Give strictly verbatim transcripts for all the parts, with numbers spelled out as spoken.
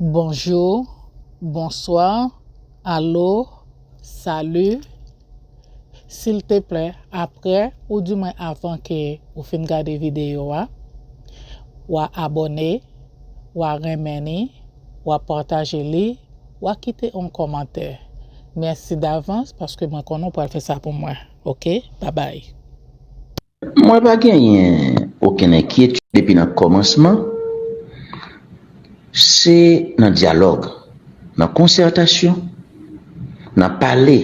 Bonjou, bonswa, alo, sali. Silteplè, apre, oudimwen avan ke ou fin gade videyo a, w a abòne, w a renmen li, w a pataje li, w a kite yon kòmantè. Mèsi davans paske mwen konnen w pral fè sa pou mwen. Oke? Babay. Mwen pa genyen okenn enkyetid depi nan kòmansman. Se nan dyalòg, nan konsètasyon, nan pale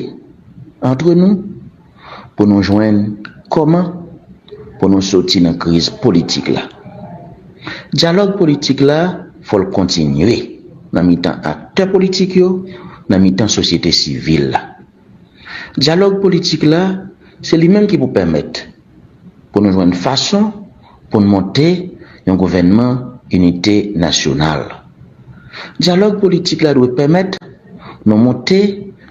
antre nou pou nou jwenn kòman pou nou soti nan kriz politik la. Dyalòg politik la, fò l kontinye nan mitan aktè politik yo, nan mitan sosyete sivil la. Dyalòg politik la, se li menm ki pou pèmèt pou nou jwenn fason pou n monte yon gouvènman inite nasyonal. Dyalòg politik la dwe pèmèt nou monte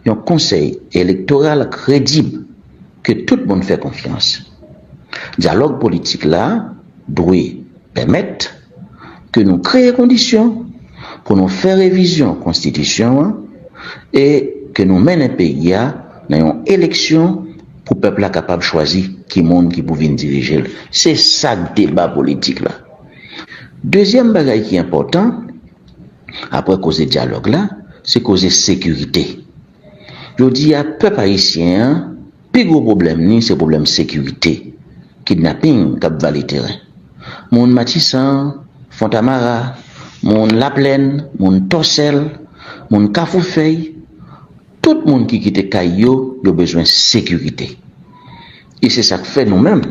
yon konsèy elektoral kredib ke tout moun fè konfyans. Dyalòg politik la dwe pèmèt ke nou kreye kondisyon pou nou fè revizyon konstitisyon an e ke nou mennen peyi a nan yon eleksyon pou pèp la kapab chwazi ki moun ki pou vin dirije l. Se sa k deba politik la. Dezyèm bagay ki enpòtan, apre koze dyalòg la, se koze sekirite. Jodi a, pèp ayisyen an, pi gwo pwoblèm li, se pwoblèm sekirite. Kidnaping k ap vale teren. Moun Matisan, Fontamara, moun Laplèn, moun Tòsèl, moun Kafou Fèy, tout moun ki kite kay yo, yo bezwen sekirite. E se sa k fè nou menm,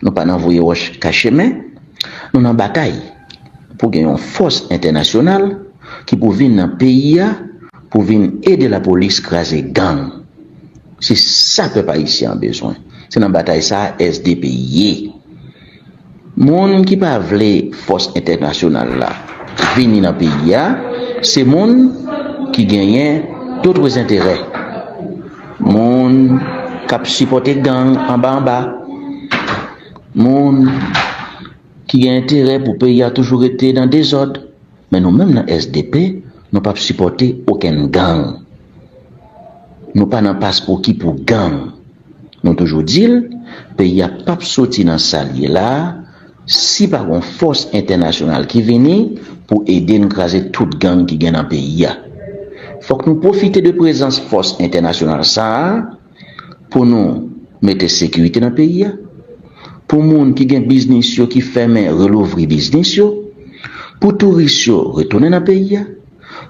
nou pa nan voye wòch kache men, nou nan batay pou gen yon fòs entènasyonal ki pou vin nan peyi a, pou vin ede lapolis kraze gang. Se sa pèp ayisyen an bezwen. Se nan batay sa a S D P ye. Moun ki pa vle fòs entènasyonal la vini nan peyi a, se moun ki genyen dòt enterè. Moun k ap sipòte gang anba anba. Moun ki gen enterè pou peyi a toujou rete nan dezòd. Men nou menm nan S D P, nou p ap sipòte okenn gang. Nou pa nan paspouki pou gang. Nou toujou di l, peyi a p ap soti nan sa l ye la a, si pa gon fòs entènasyonal ki vini pou ede n kraze tout gang ki gen nan peyi a. Fòk nou pwofite de prezans fòs entènasyonal sa a pou nou mete sekirite nan peyi a, pou moun ki gen biznis yo ki fèmen relouvri biznis yo, pou touris yo retounen nan peyi a.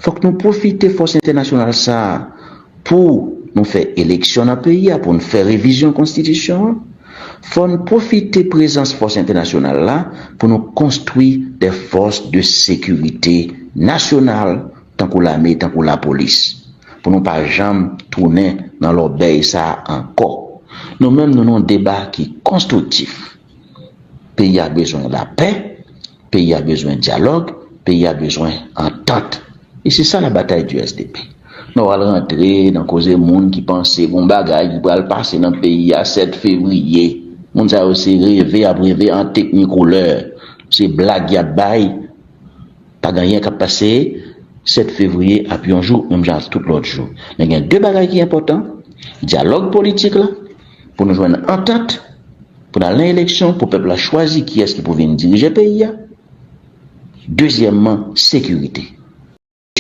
Fòk nou pwofite fòs entènasyonal sa a pou nou fè eleksyon nan peyi a, pou n fè revizyon konstitisyon an. Fò n pwofite prezans fòs entènasyonal la pou nou konstwi de fòs de sekirite nasyonal tankou lame, tankou lapolis, pou nou pa janm tounen nan lòbèy sa a ankò. Nou menm, nou nan yon deba ki konstriktif. Peyi a bezwen lapè, peyi a bezwen dyalòg, peyi a bezwen antant. E se sa la batay di S D P. Nan w al rantre nan koze moun ki panse gon bagay ki pral pase nan peyi a sèt fevriye. Moun sa yo se reve ap reve an teknikoulè. Se blag y ap bay. Pa gen anyen k ap pase. Sèt fevriye ap yon jou, menm jan ak tout lòt jou. Men gen de bagay ki enpòtan, dyalòg politik la, pou nou jwenn antant, pou n al nan eleksyon, pou pèp la chwazi kiyès ki pou vin dirije peyi a. Dezyèmman, sekirite.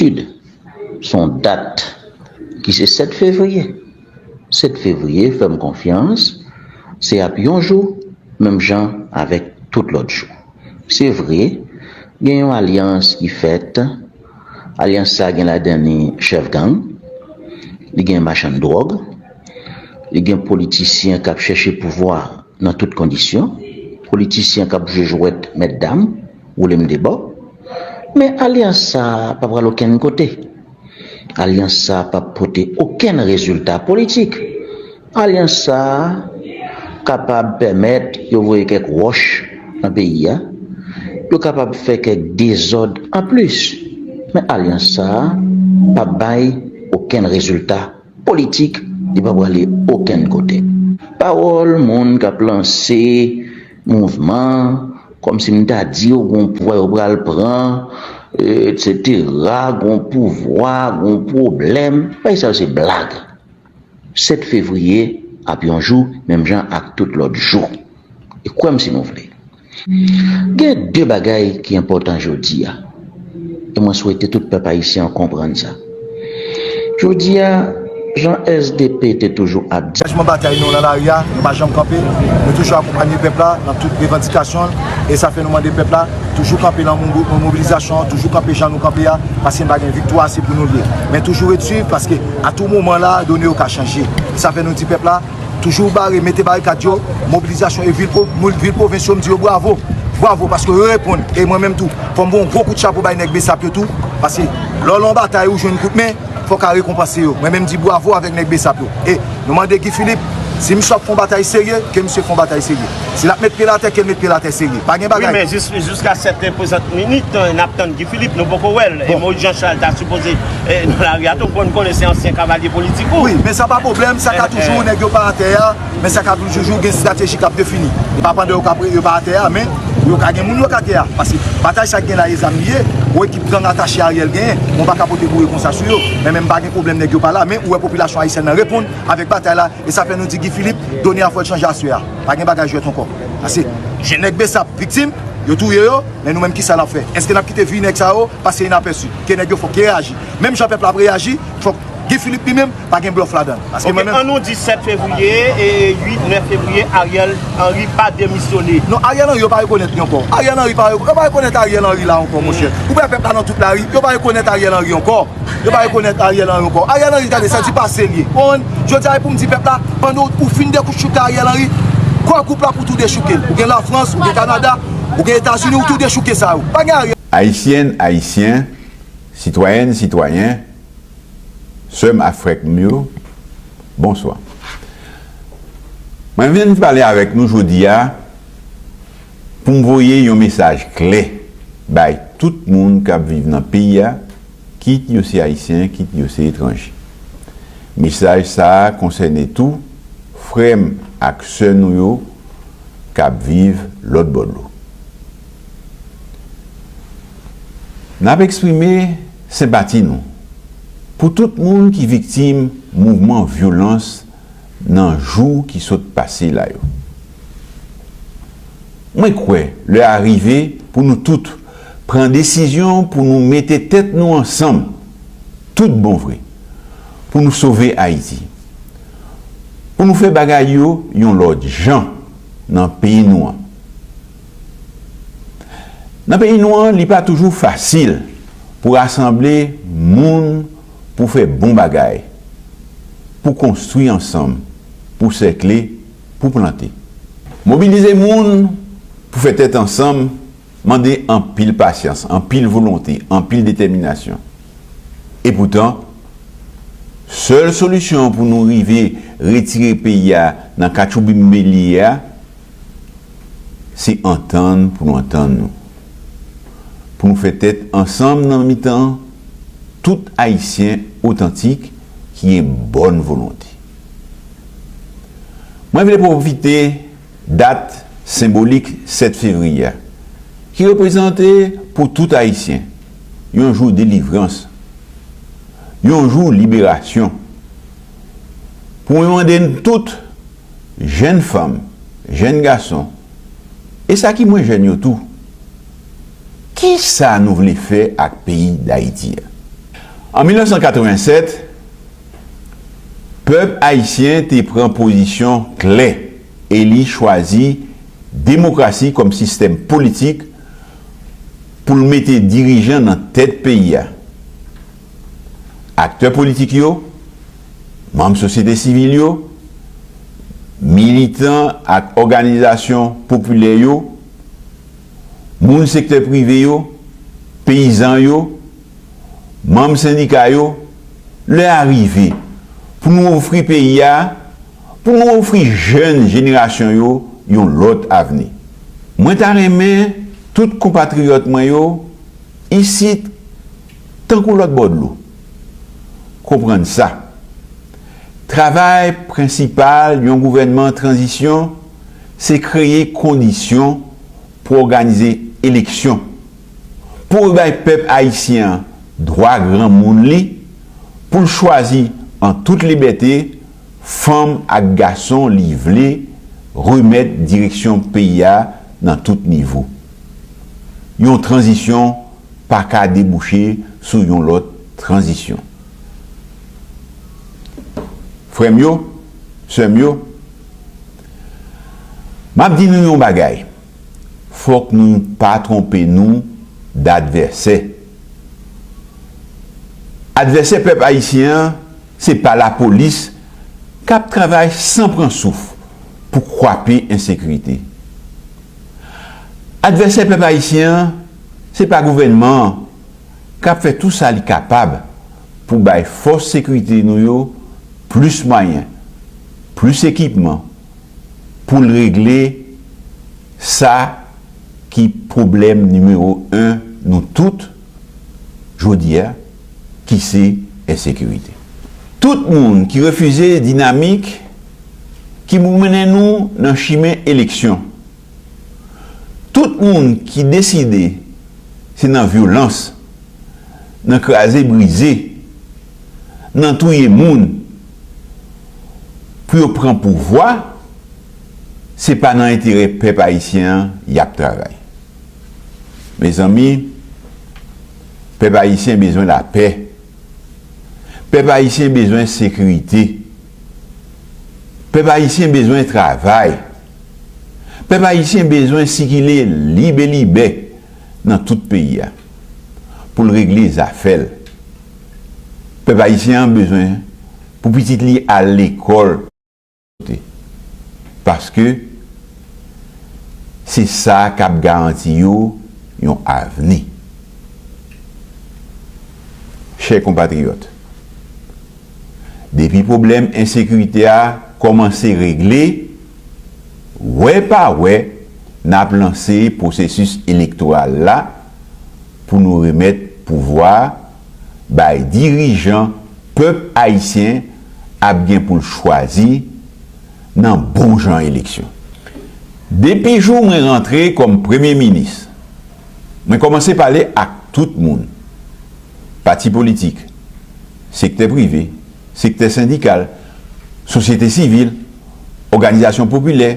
Sid, se yon dat ki se sèt fevriye. Sèt fevriye, fè m konfyans, se ap yon jou, menm jan avèk tout lòt jou. Se vre, gen yon alyans ki fèt. Alyans sa gen ladan li chèf gang, li gen machann dwòg, li gen politisyen k ap chèche pouvwa nan tout kondisyon, politisyen k ap jwe jwèt mèt dam, woule m de bò. Men alyans sa a pa pral okenn kote. Alyans sa a p ap pote okenn rezilta politik. Alyans sa a kapab pèmèt yo voye kèk wòch nan peyi a, yo kapab fè kèk dezòd anplis. Men alyans sa a p ap bay okenn rezilta politik, li p ap prale okenn kote. Pawòl moun k ap lanse mouvman, kòmsi m ta di yo gon pouvwa yo pral pran, etsetera, gon pouvwa, gon pwoblèm. Bagay sa yo se blag. Sèt fevriye ap yon jou, menm jan ak tout lòt jou. E kwè m si nou vle. Gen de bagay ki enpòtan jodi a. E mwen swete tout pèp ayisyen an konprann sa. Jodi a, jan S D P te toujou ap di, Angajman batay nou nan lari a, nou pa janm kanpe. Nou toujou akonpanye pèp la nan tout revandikasyon l. E sa fè nou mande pèp la toujou kanpe nan mo-, mobilizasyon an, toujou kanpe jan nou kanpe a, paske n pa gen viktwa, se pou nou l ye. Men toujou ret swiv, paske a tou moman la, done yo ka chanje. E sa fè nou di pèp la, toujou bare, mete barikad yo, mobilizasyon e vil, pwo-, mo-, vil pwovens yo, m di yo bravo. Bravo, paske yo reponn. E mwen menm tou, fò m voye yon gwo kout chapo bay nèg BSAP yo tou, paske lè w lan batay ou jwenn kout men, fò w ka rekonpanse yo. Mwen menm m di bravo avèk nèg BSAP yo. E nou mande Guy Philippe, si misye ap fè yon batay serye, ke misye fè yon batay serye. Si l ap met pye l atè, ke l met pye l atè serye. Pa gen bagay. Wi, men jis, jiska sèt e trant minit, n ap tann Guy Philippe, nou poko wè l. E Maurice Jean Charles ta sipoze, e, nan lari a tou, bon, n konnen se ansyen kavalye politik ou. Wi, men sa pa pwoblèm, sa ka toujou, nèg yo pa atè a, men sa ka toujou gen estrateji k ap defini. E pa pandan yo ka pre-, yo pa atè a, men yo ka gen moun yo k atè a. Paske batay sa k gen la, e zam li ye, yon ekip gang atache Ariel genyen, men w pa ka pote boure konsa sou yo. Men menm pa gen pwoblèm, nèg yo pa la, men ou wè popilasyon ayisyèn nan reponn avèk batay la, e sa fè nou di Guy Philippe, done a fò l chanje aswè a. Pa gen bagay jwèt ankò. Paske jèn nèg BSAP viktim, yo touye yo, men nou menm kisa n ap fè? Èske n ap kite vi nèg sa yo pase inapèsi? Ke nèg yo fòk yo reyaji. Menm jan pèp la ap reyaji, fòk Guy Philippe li menm pa gen blòf ladan l. Paske mwen menm. Ok, an nou di sèt fevriye e uit, nèf fevriye, Ariel Henry pa demisyone. Non, Ariel Henry, yo pa rekonèt li ankò. Ariel Henry pa, yo pa rekonèt Ariel Henry la ankò, monchè. Ou wè pèp la nan tout lari, yo pa rekonèt Ariel Henry ankò. Yo pa rekonèt Ariel Henry ankò. Ariel Henry, gade, sa di pase l ye. Ou konprann? Jodi a, e pou m di pèp la, pandan w, ou fin dekouchouke Ariel Henry, kò gwoup la pou tou dechouke l. Ou gen Lafrans, ou gen Kanada, ou gen Etazini, ou tou dechouke sa yo. Pa gen Ariel. Ayisyèn, Ayisyen, sitwayèn, sitwayen, sè m ak frè m yo, bonswa. Mwen vin pale avèk nou jodi a pou m voye yon mesaj klè bay tout moun k ap viv nan peyi a, kit yo se Ayisyen, kit yo se etranje. Mesaj sa a konsène tou frè m ak sè nou yo k ap viv lòt bò dlo. N ap eksprime senpati nou pou tout moun ki viktim mouvman vyolans nan jou ki sot pase la yo. Mwen kwè lè a rive pou nou tout pran desizyon pou nou mete tèt nou ansanm tout bon vre pou nou sove Ayiti, pou nou fè bagay yo yon lòt jan nan peyi nou an. Nan peyi nou an, li pa toujou fasil pou rasanble moun pou fè bon bagay, pou konstwi ansanm, pou sèkle, pou plante. Mobilize moun pou fè tèt ansanm mande anpil pasyans, anpil volonte, anpil detèminasyon. Epoutan, sèl solisyon pou nou rive retire peyi a nan katchoubinbe li ye a, se antann pou nou antann nou, pou nou fè tèt ansanm nan mitan tout Ayisyen otantik ki gen bòn volonte. Mwen vle pwofite dat senbolik sèt fevriye a, ki reprezante pou tout Ayisyen yon jou delivrans, yon jou liberasyon, pou mwen mande n tout, jèn fanm, jèn gason, e sa ki mwens jèn yo tou, kisa nou vle fè ak peyi Dayiti a? An mil nèf san katrevennsèt, pèp ayisyen te pran pozisyon klè e li chwazi demokrasi kòm sistèm politik pou l mete dirijan nan tèt peyi a. Aktè politik yo, manm sosyete sivil yo, militan ak òganizasyon popilè yo, moun sektè prive yo, peyizan yo, manm sendika yo, lè a rive pou nou ofri peyi a, pou nou ofri jèn jenerasyon yo yon lòt avni. Mwen ta renmen tout konpatriyòt mwen yo, isit tankou lòt bò dlo, konprann sa. Travay prensipal yon gouvènman tranzisyon se kreye kondisyon pou òganize eleksyon, pou rebay pèp ayisyen an dwa granmoun li, pou l chwazi an tout libète fanm ak gason li vle remèt direksyon peyi a nan tout nivo. Yon tranzisyon pa ka debouche sou yon lòt tranzisyon. Frè m yo, sè m yo, m ap di nou yon bagay, fòk nou pa twonpe nou d advèsè. Advèsè pèp ayisyen an, se pa lapolis k ap travay san pran souf pou kwape ensekirite. Advèsè pèp ayisyen an, se pa gouvènman an k ap fè tou sa li kapab pou bay fòs sekirite nou yo plis mwayen, plis ekipman, pou l regle sa ki pwoblèm nimewo en nou tout jodi a, ki se ensekirite. Tout moun ki refize dinamik ki pou mennen nou nan chimen eleksyon, tout moun ki deside se nan vyolans, nan kraze brize, nan touye moun pou yo pran pouvwa, se pa nan enterè pèp ayisyen an y ap travay. Mezanmi, pèp ayisyen bezwen lapè. Pèp ayisyen bezwen sekirite. Pèp ayisyen bezwen travay. Pèp ayisyen bezwen sikile libelibè nan tout peyi a pou l regle zafè l. Pèp ayisyen an bezwen pou pitit li al lekòl, paske se sa k ap garanti yo yon avni. Chè konpatriyòt, depi pwoblèm ensekirite a kòmanse regle, wè pa wè, n ap lanse pwosesis elektoral la pou nou remèt pouvwa a bay dirijan pèp ayisyen ap gen pou l chwazi nan bon jan eleksyon. Depi jou mwen rantre kòm premye minis, mwen kòmanse pale ak tout moun, pati politik, sektè prive, sektè sendikal, sosyete sivil, òganizasyon popilè.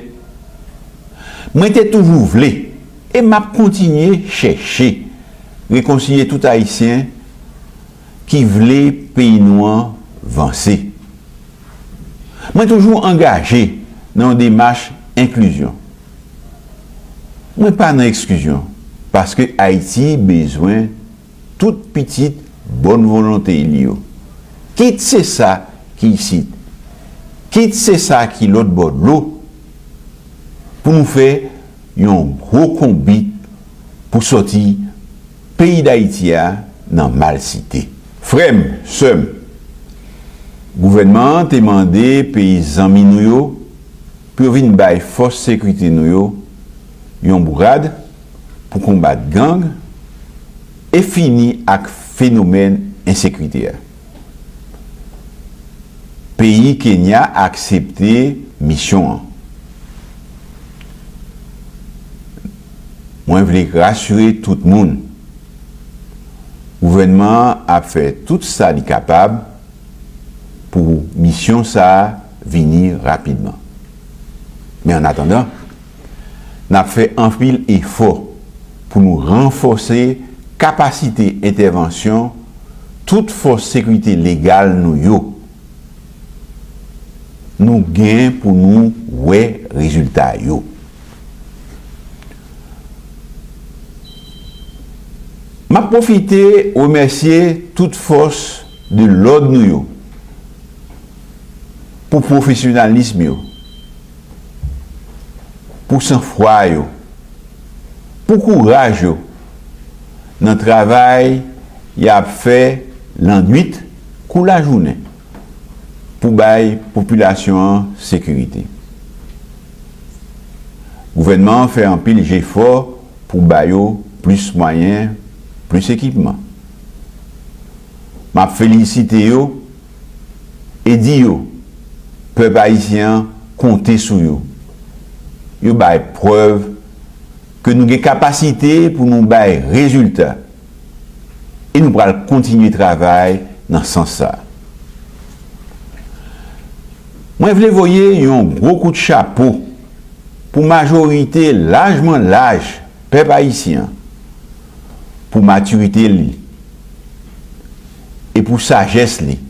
Mwen te toujou vle, e m ap kontinye chèche, rekonsilye tout Ayisyen ki vle peyi nou an vanse. Mwen toujou angaje nan yon demach enklizyon. Mwen pa nan eksklizyon, paske Ayiti bezwen tout pitit bòn volonte li yo. Kit se sa ki isit, kit se sa ki lòt bò dlo, pou nou fè yon gwo konbit pou sòti peyi Dayiti a nan malsite. Frè m, sè m, gouvènman an te mande peyi zanmi nou yo pou yo vin bay fòs sekirite nou yo yon bourad pou konbat gang e fini ak fenomèn ensekirite a. Peyi Kenya aksepte misyon an. Mwen vle rasire tout moun. Gouvènman an ap fè tout sa li kapab pou misyon sa a vini rapidman. Men annatandan, n ap fè anpil efò pou nou ranfòse kapasite entèvansyon tout fòs sekirite legal nou yo. Nou gen pou nou wè rezilta yo. M ap pwofite remèsye tout fòs de lòd nou yo pou pwofesyonalis yo, pou sanfwa yo, pou kouraj yo nan travay y ap fè lannwit kou lajounen pou bay popilasyon an sekirite. Gouvènman an fè anpil jefò pou ba yo plis mwayen, plis ekipman. M ap felisite yo e di yo, pèp ayisyen an konte sou yo. Yo bay prèv ke nou gen kapasite pou nou bay rezilta E nou pral kontinye travay nan sans sa. Mwen vle voye yon gwo kout chapo pou majorite lajman laj pèp ayisyen an, pou matirite li e pou sajès li,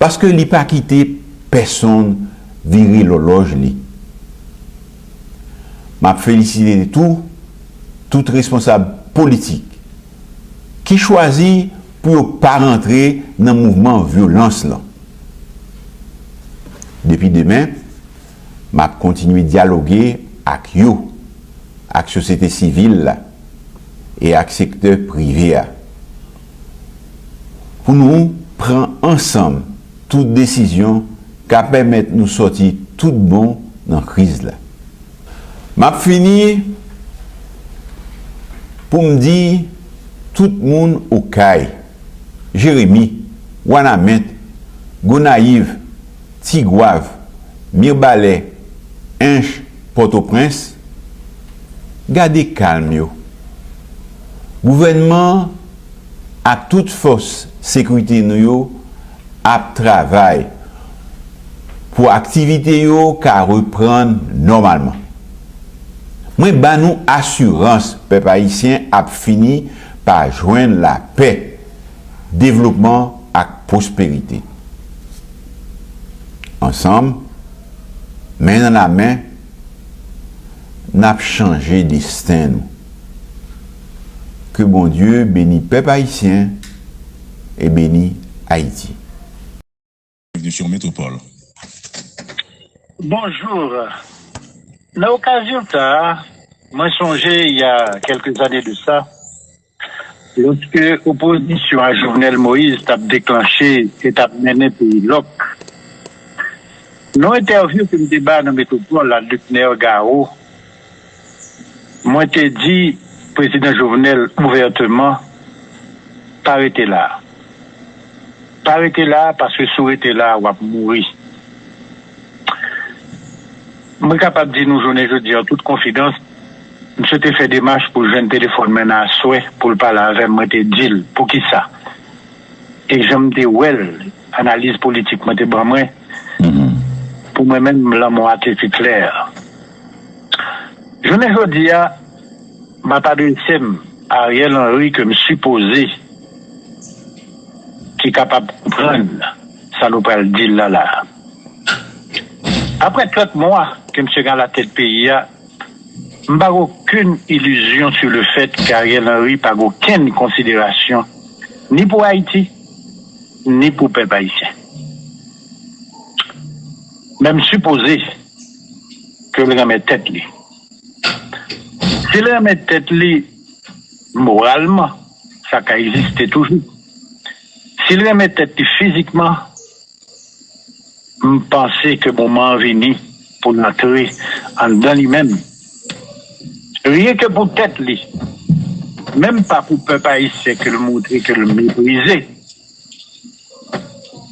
paske li pa kite pèsonn vire lòlòj li. M ap felisite tou tout responsab politik ki chwazi pou yo pa rantre nan mouvman vyolans lan. Depi demen, m ap kontinye dyaloge ak yo, ak sosyete sivil la e ak sektè prive a, pou nou pran ansanm tout desizyon k ap pèmèt nou sòti tout bon nan kriz la. M ap fini pou m di tout moun Okay, Jeremi, Wanament, Gonayiv, Tigwav, Mibalè, Ench, Pòtoprens, gade kalm yo. Gouvènman ak tout fòs sekirite nou yo ap travay pou aktivite yo ka reprann nòmalman. Mwen ba nou asirans pèp ayisyen ap fini pa jwenn lapè, devlopman ak pwosperite. Ansanm, men nan lamen, n ap chanje desten nou. Ke Bondye beni pèp ayisyen e beni Ayiti. Bienvenue sur Métropole. Bonjou. Nan okazyon sa a, mwen sonje, il y a quelques années de ça, lòske opozisyon a Jovenel Moïse t ap deklanche e t ap mennen peyi lòk, nan entèvyou ke m te ba nan Metwopòl a Luckner Garot, mwen te di Prezidan Jovenel ouvèteman, pa rete la. Pa rete la, paske si w rete la, w ap mouri. Mwen kapab di nou jounen jodi a, an tout konfidans, misye te fè demach pou l jwenn telefòn mwen nan aswè, pou l pale avè m, mwen te di l, poukisa? E jan m te wè l, analiz politik mwen te ban mwen, pou mwen menm, lanmò a te pi klè. Jounen jodi a, m ap adrese m a Ariel Henry ke m sipoze ki kapab konprann sa nou pral di l la la a. Apre trant mwa ke misye gen alatèt peyi a, m pa gen okenn ilizyon sou le fèt ke Ariel Henry pa gen okenn konsiderasyon ni pou Ayiti, ni pou pèp ayisyen. Men m sipoze ke l renmen tèt li. Si l renmen tèt li moralman, sa ka egziste toujou. Si l renmen tèt li fizikman, m panse ke moman an vini pou l antre anndan li menm. Ryen ke pou tèt li, menm pa pou pèp ayisyen ke l montre ke l meprize.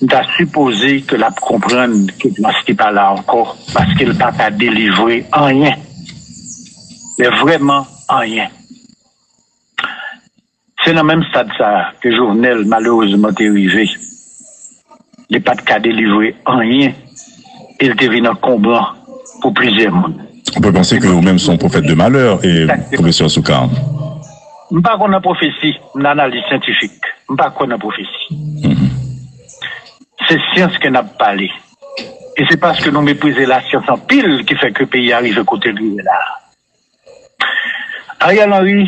M ta sipoze ke l ap konprann ke plas li pa la ankò, paske l pa ka delivre anyen. Men vrèman anyen. Se nan menm stad sa a ke Jovenel malerezman te rive. Li pa t ka delivre anyen e l te vin ankonbran pou plizyè moun. On peut penser que ou menm se yon pwofèt de malè, e, pwofesè Soukar. M pa kwè nan pwofesi, m nan analiz syantifik. M pa kwè nan pwofesi. Se syans ke n ap pale. E se paske nou meprize lasyans anpil ki fè ke peyi a rive kote l rive la a. Ariel Henry,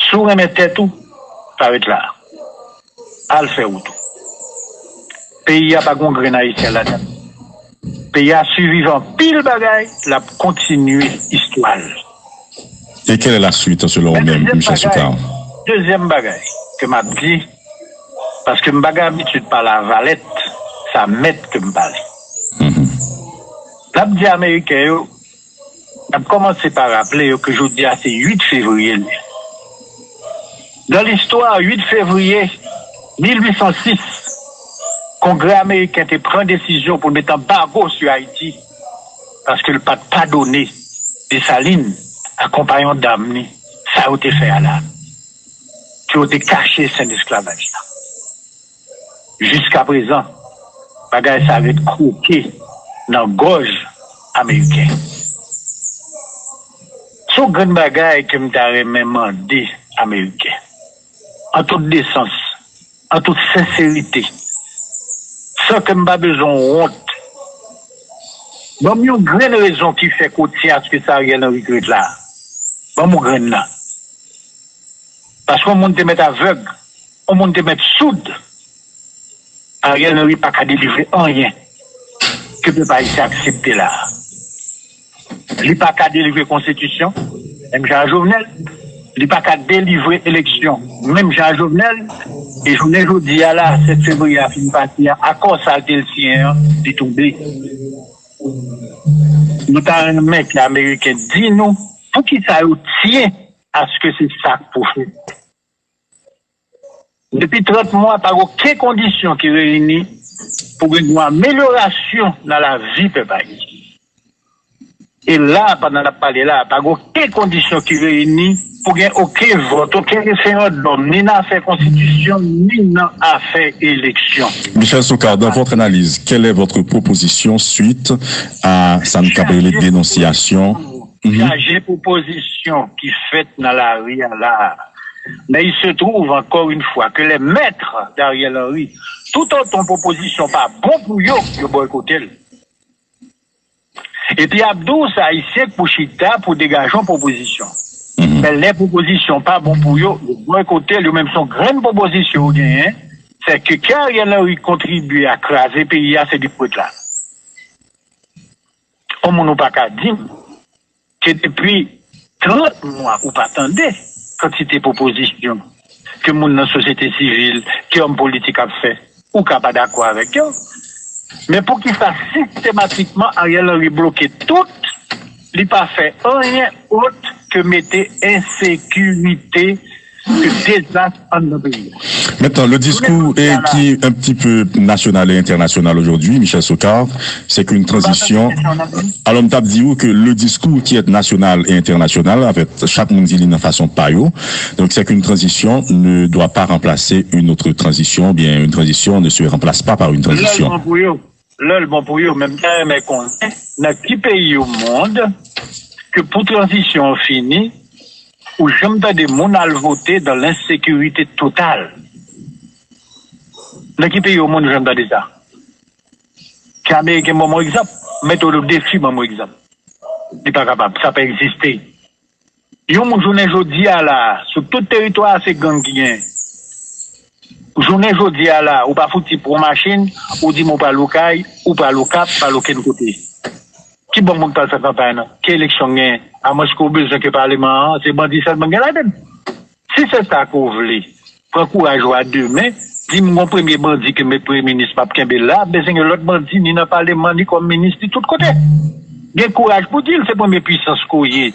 si w renmen tèt ou, pa ret la. Al fè wout ou. Peyi a pa gon grenn ayisyen ladan l. Peyi a siviv anpil bagay, l ap kontinye istwa l. Et quelle est la suite, selon ou menm, Michel Soukar? Dezyèm bagay ke m ap di, paske m pa gen abitid pale a valèt, sa mèt ke m pale. N ap di Ameriken yo, n ap kòmanse pa raple yo ke jodi a se uit fevriye l ye. Dans l'histoire, uit fevriye mil uit san sis, Kongrè ameriken te pran desizyon pou l met anbago sou Ayiti, paske l pa t padone Desalin ak konpayon dam li sa yo te fè a la. ke yo te kache sen esklavaj la. Jiskaprezan, bagay sa ret kwoke nan gòj Ameriken. Se yon grenn bagay ke m ta renmen mande Ameriken, an tout desans, an tout senserite, san ke m pa bezwen wont. Ban m yon grenn rezon ki fè ke w tyen aske se Ariel Henry ki ret la. Ban m yon grenn nan. Paske yon moun te mèt avèg, yon moun te mèt soud. Ariel Henry pa ka delivre anyen ke pèp ayisyen aksepte la. Li pa ka delivre konstitisyon, menm jan a Jovenel. Li pa ka delivre eleksyon, menm jan a Jovenel. E jounen jodi a la, sèt fevriye a fin pase a, akò sa l te siyen an, li tonbe. Nou ta renmen ke Ameriken di nou poukisa yo tyen aske se sa k pou fèt. Depi trant mwa, pa gen okenn kondisyon ki reyini pou gen yon amelyorasyon nan lavi pèp ayisyen. E la, pandan n ap pale la, pa gen okenn kondisyon ki reyini pou gen okenn vòt, okenn referandòm, ni nan afè konstitisyon, ni nan afè eleksyon. Michel Soukar, dans votre analyse, quelle est votre proposition suite à sa n k ap rele denonsyasyon? Chaje pwopozisyon ki fèt nan lari a la a. Men il se trouve encore une fois que les maîtres d'Ariel Henry, tout otan pwopozisyon pa bon pou yo, yo bòykote l. Epi ap di w se Ayisyen k pou chita pou degaje yon pwopozisyon. Men lè pwopozisyon pa bon pou yo, yo bòykote l, yo menm se yon grenn pwopozisyon yo genyen, se ke ke Ariel Henry kontribye a kraze peyi a, se li k pou ret la. Yon moun ou pa ka di m ke depi trant mwa ou pa tande kantite pwopozisyon ke moun nan sosyete sivil, ke òm politik ap fè, ou ka pa dakò avèk yo. Men poukisa sistematikman Ariel Henry bloke tout, li pa fè anyen ot ke mete ensekirite, ke dezas anndan peyi a? Maintenant, le discours est, qui est un petit peu national et international aujourd'hui, Michel Soukar, c'est qu'une transition. Alors, m t ap di ou que le discours qui est national et international, en fait, chak moun di li nan fason pa yo. Donc, c'est qu'une transition ne doit pas remplacer une autre transition, ou bien une transition ne se remplace pas par une transition. Lè l bon pou yo, lè l bon pou yo, men m ta renmen konnen nan ki peyi au monde ke pou tranzisyon an fini, ou janm tande moun al vote dans l'insécurité totale. Nan ki peyi au monde ou janm tande sa? Ke Ameriken ban m yon egzanp, mete w o defi ban m yon egzanp. Li pa kapab, sa pa egziste. Yon moun jounen jodi a la, sou tout teritwa a se gang ki genyen. Jounen jodi a la, ou pa fouti pran machin, ou di m ou pral Okay, ou pral Okap, pral okenn kote. Ki bò moun pral fè kanpay nan? Ki eleksyon genyen? Amwenske ou bezwen ke paleman an, se bandi sèlman gen ladann. Si se sa ke w vle, pran kouraj ou a de men, di m gon premye bandi ke m met premye minis m ap kenbe l la, bezwen gen lòt bandi ni nan paleman, ni kòm minis, ni tout kote. Gen kouraj pou di l se premye pwisans ke w ye.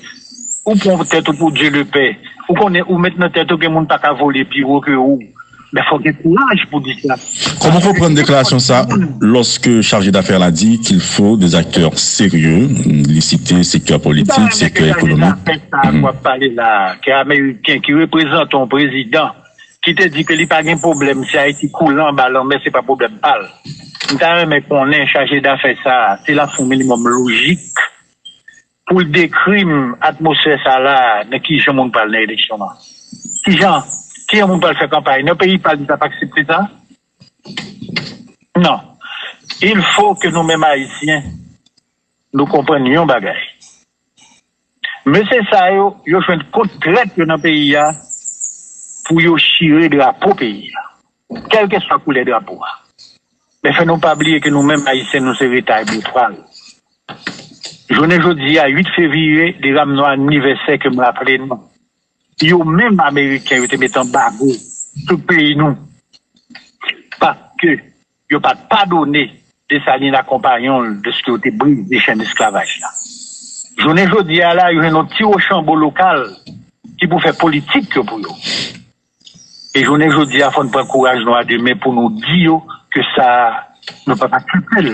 Ou pran tèt ou pou Dieu le Père. Ou konnen ou met nan tèt ou gen moun pa ka vole pi wo ke ou. Men fò gen kouraj pou di sa. Comment comprendre déclaration ça, lorsque chargé d'affaires la dit qu'il faut des acteurs sérieux, li site sektè politik, sektè ekonomik? Sa w ap pale la, ke Ameriken ki reprezante yon prezidan ki te di ke li pa gen pwoblèm si Ayiti koule anba lanmè, se pa pwoblèm pa l. M ta renmen konnen chaje dafè sa a, se l ap fè yon minimòm lojik pou l dekri m atmosfè sa la, nan ki jan moun pral nan eleksyon an. Ki jan, ki jan moun pral fè kanpay? Nan peyi pa l, li t ap aksepte sa? Non. Il faut que nou menm Ayisyen, nou konprann yon bagay. Mesye sa yo, yo jwenn kont trèt yo nan peyi a pou yo chire drapo peyi a. Kèlkeswa koulè drapo a. Men fè nou pa bliye ke nou menm Ayisyen, nou se retay boutwal. Jounen jodi a, uit fevriye, li rann nou anivèsè ke m raple nou. Yo menm Ameriken, yo te met anbago sou peyi nou. Paske yo pa t padone Desalin akonpayan l dèske yo te brize chenn esklavaj la. Jounen jodi a la, yo jwenn yon ti Wochanbo lokal ki pou fè politik yo pou yo. E jounen jodi a, fò n pran kouraj nou a de men pou nou di yo ke sa, nou pa t aksepte l.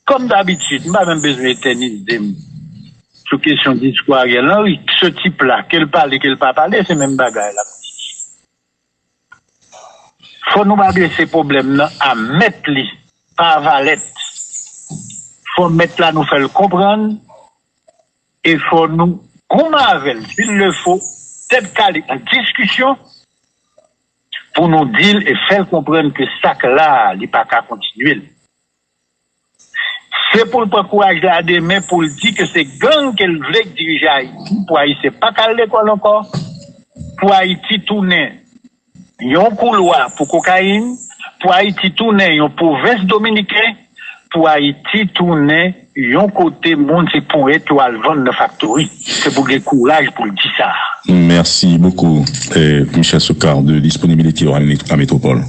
Kòm dabitid, m pa menm bezwen etènize m. sou kesyon diskou Ariel Henry. Se tip la, ke l pale, ke l pa pale, se menm bagay la. Fò nou adrese pwoblèm nan a mèt li, pa a valèt. Fò mèt la nou fè l konprann, e fò nou goumen avè l, s'il le faut, tèt kale an diskisyon, pou nou di l e fè l konprann ke sa k la a, li pa ka kontinye l. Se pou l pran kouraj la demen pou l di ke se gang ke l vle k dirije Ayiti, pou Ayisyen pa k al lekòl ankò, pou Ayiti tounen yon koulwa pou kokayin, pou Ayiti tounen yon pwovens dominiken, pou Ayiti tounen yon kote moun se ponyèt yo al vann nan faktori. Se pou gen kouraj pou l di sa. Merci beaucoup, eh, Michel Soukar, de disponibilité à Métropole.